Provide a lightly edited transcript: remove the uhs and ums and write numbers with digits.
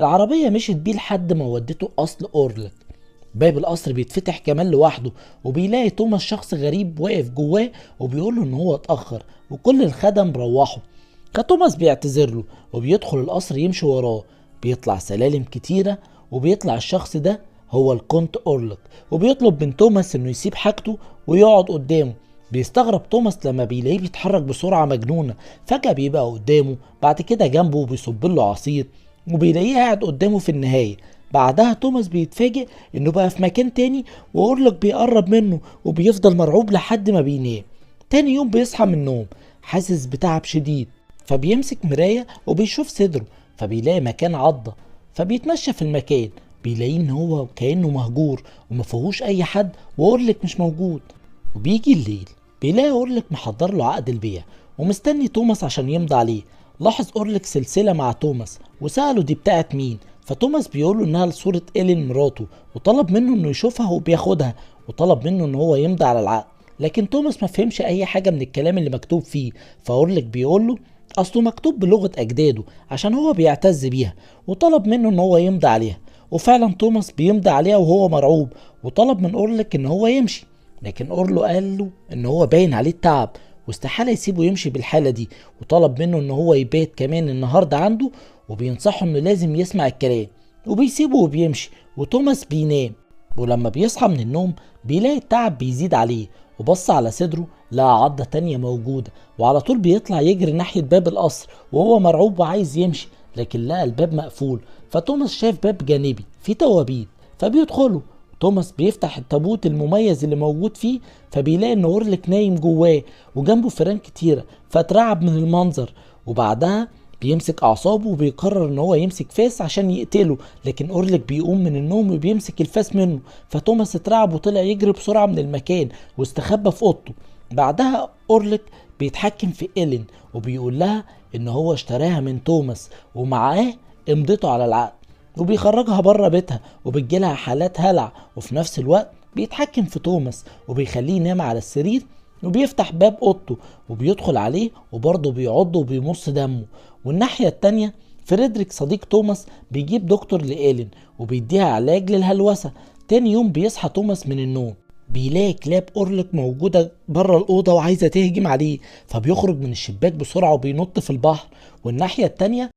العربية مشيت بيه لحد ما ودته قصر أورليك. باب القصر بيتفتح كمان لوحده، وبيلاقي توماس شخص غريب واقف جواه وبيقوله ان هو اتأخر وكل الخدم روحوا. فتوماس بيعتذر له وبيدخل القصر يمشي وراه. بيطلع سلالم كتيرة وبيطلع الشخص ده هو الكونت أورليك، وبيطلب من توماس انه يسيب حاجته ويقعد قدامه. بيستغرب توماس لما بيلاقيه بيتحرك بسرعة مجنونة، فجأة بيبقى قدامه، بعد كده جنبه وبيصب له عصير، وبيلاقيه قاعد قدامه في النهاية. بعدها توماس بيتفاجئ انه بقى في مكان تاني، وأورليك بيقرب منه وبيفضل مرعوب لحد ما بينام. تاني يوم بيصحى من النوم حاسس بتعب شديد، فبيمسك مراية وبيشوف صدره، فبيلاقي مكان عضة، فبيتمشى في المكان، بيلاقيه ان هو كأنه مهجور ومفيهوش اي حد وأورليك مش موجود. وبيجي الليل بيلاقي أورليك محضر له عقد البيع ومستني توماس عشان يمضي عليه. لاحظ أورليك سلسلة مع توماس وسأله دي بتاعت مين، فتوماس بيقوله انها لصورة إيلين مراته، وطلب منه انه يشوفها وبياخدها، وطلب منه ان هو يمضي على العقد. لكن توماس ما فهمش اي حاجة من الكلام اللي مكتوب فيه، فأورليك بيقوله اصله مكتوب بلغة اجداده عشان هو بيعتز بيها، وطلب منه ان هو يمضي عليها. وفعلا توماس بيمضي عليها وهو مرعوب، وطلب من أورليك ان هو يمشي، لكن أورلو قال له ان هو باين عليه التعب واستحالة يسيبه يمشي بالحالة دي، وطلب منه ان هو يبات كمان النهاردة عنده، وبينصحه انه لازم يسمع الكلام، وبيسيبه وبيمشي. وتوماس بينام، ولما بيصحى من النوم بيلاقي التعب بيزيد عليه، وبص على صدره لقى عضة تانية موجودة، وعلى طول بيطلع يجري ناحية باب القصر وهو مرعوب وعايز يمشي، لكن لقى الباب مقفول. فتوماس شاف باب جانبي فيه توابيت فبيدخله. توماس بيفتح التابوت المميز اللي موجود فيه، فبيلاقي ان اورليك نايم جواه وجنبه فيران كتيرة، فاترعب من المنظر. وبعدها بيمسك اعصابه وبيقرر ان هو يمسك فاس عشان يقتله، لكن اورليك بيقوم من النوم وبيمسك الفاس منه، فتوماس اترعب وطلع يجري بسرعة من المكان واستخبى في اوضته. بعدها اورليك بيتحكم في إيلين وبيقول لها ان هو اشتراها من توماس ومعاه امضته على العقد، وبيخرجها بره بيتها وبتجيلها حالات هلع. وفي نفس الوقت بيتحكم في توماس وبيخليه ينام على السرير، وبيفتح باب اوضته وبيدخل عليه وبرضه بيعضه وبيمص دمه. والناحية التانية فريدريك صديق توماس بيجيب دكتور لإيلين وبيديها علاج للهلوسة. تاني يوم بيصحى توماس من النوم بيلاقي كلاب أورليك موجودة بره الأوضة وعايزة تهجم عليه، فبيخرج من الشباك بسرعة وبينط في البحر. والناحية التانية